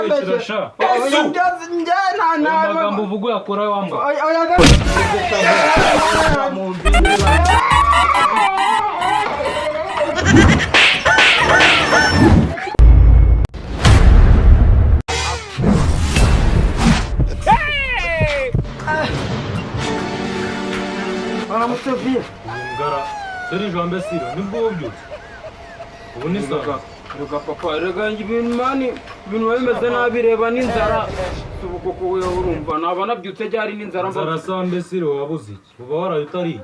Wishyura sha. Oya, byose njye nta Ayo magambo uvuga uyakura wambwa. Oya, oya. Aramutse viye. Ngara. Seri jambe siro nibwo ubyutse. Ubu ni saa. Rega papa, rega ibintu man, ibintu biba bimeze nabi, reba n'inzara. Ubu koko wewe urumva naba nabyutse ryari n'inzara mba? Nzara sambe siro, wabuze iki? Uba waraye utariye.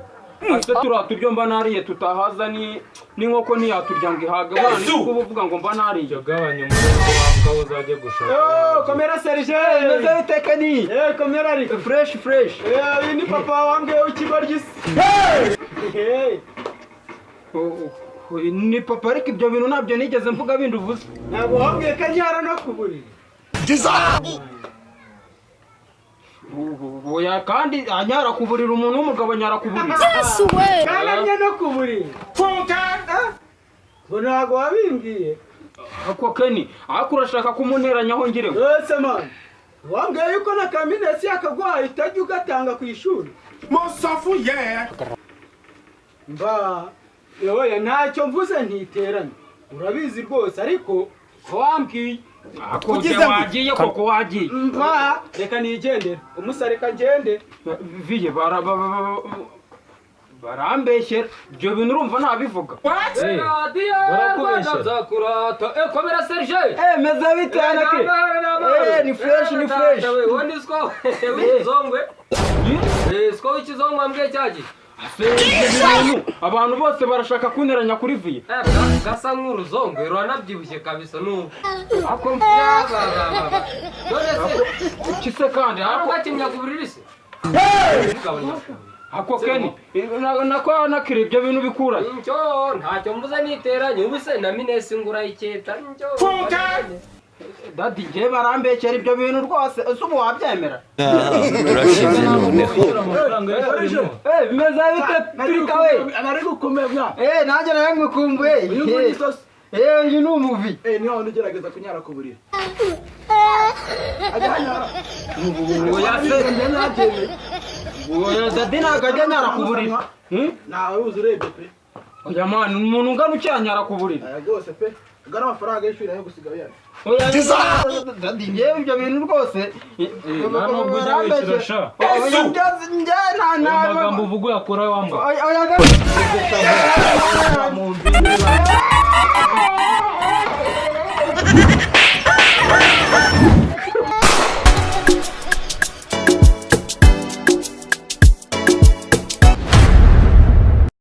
Ase turiya turyo mba nariye tutahaza, ni n'inkoko ntiyaturya ngo ihage bwana, ni kuba uvuga ngo mba nariye. Jya gabanya umurego wambwa, uzajye gushaka. Yo, komera Serge. Meze bite, Kenny? Eh, komera ari. Fresh, fresh. Eh, uyu ni papa wambwiye w'ikigoryi se. Hey! Ni papa, ariko ibyo bintu ntabyo nigeze mvuga bindi uvuze. Ntabwo wambwiye ko anyara no ku buriri. Oya, kandi anyara ku buriri, umuntu w'umugabo anyara ku buriri? Kandi arya no ku buriri. Ngo ntabwo wabimbwiye. Ako Kenny, ariko urashaka kumunteranyaho ngireho. Ese man, wambwiye yuko na kaminesi yakaguhaye utajya ugatanga ku ishuri. Mba, oya, ntacyo mvuze, ntiteranye. Urabizi rwose ariko Ko wambwiye ako wagiye koko wagiye. Mba, reka nigendere. Umusa, reka ngende. Viye, barambeshyera ibyo bintu, urumva nabivuga. Barakubeshyera. Nzakurata. Eh, komera Serge. Eh, meze bite, Anake? Eh, ni fresh, ni fresh. Wowe ni siko w'ikizongwe. Eh, siko w'ikizongwe wambwiye cyagiye. Ase ibyo bintu abantu bose barashaka kunteranya kuri viye. Eh, gasa nk'uruzongwe, ruranabyibushye kabisa nubu. Ako Ya, ba, ba, ba, ba. None se iki se kandi ako ako gakimya ku buriri se? Mugabo nyakubahwa. Ako Kenny, nako nakiri ibyo bintu bikura. Ncyo ntacyo mvuze, niteranye. Ubu se na minesi ngura iketa. Ncyo. Daddy, njye barambeshyera ibyo bintu rwose, ese ubu wabyemera? Turashize noneho. Wishyura amafaranga y'ishuri. Eh, bimeze bite, turika we? Nari gukomeza. Eh, nanjye nawe ngukumbuye. Uyu nguyu ni sosi. Eh, uyu ni umuvi. Eh, niho wundi ugerageza kunyara ku buriri. Oya se. Njye nabyemeye. Oya daddy, ntabwo ajya anyara ku buriri. Hmm? Ntawe uzi urebye pe. Oya man, umuntu ungana ucyanyara ku buriri? Aya rwose pe. Ugana amafaranga y'ishuri nayo gusiga yayo. Oya. Daddy, njye ibyo bintu rwose Nta nubwo ujya wishyura sha. Oya, byose njye nta Ayo magambo uvuga uyakura wambwa. Oya, oya.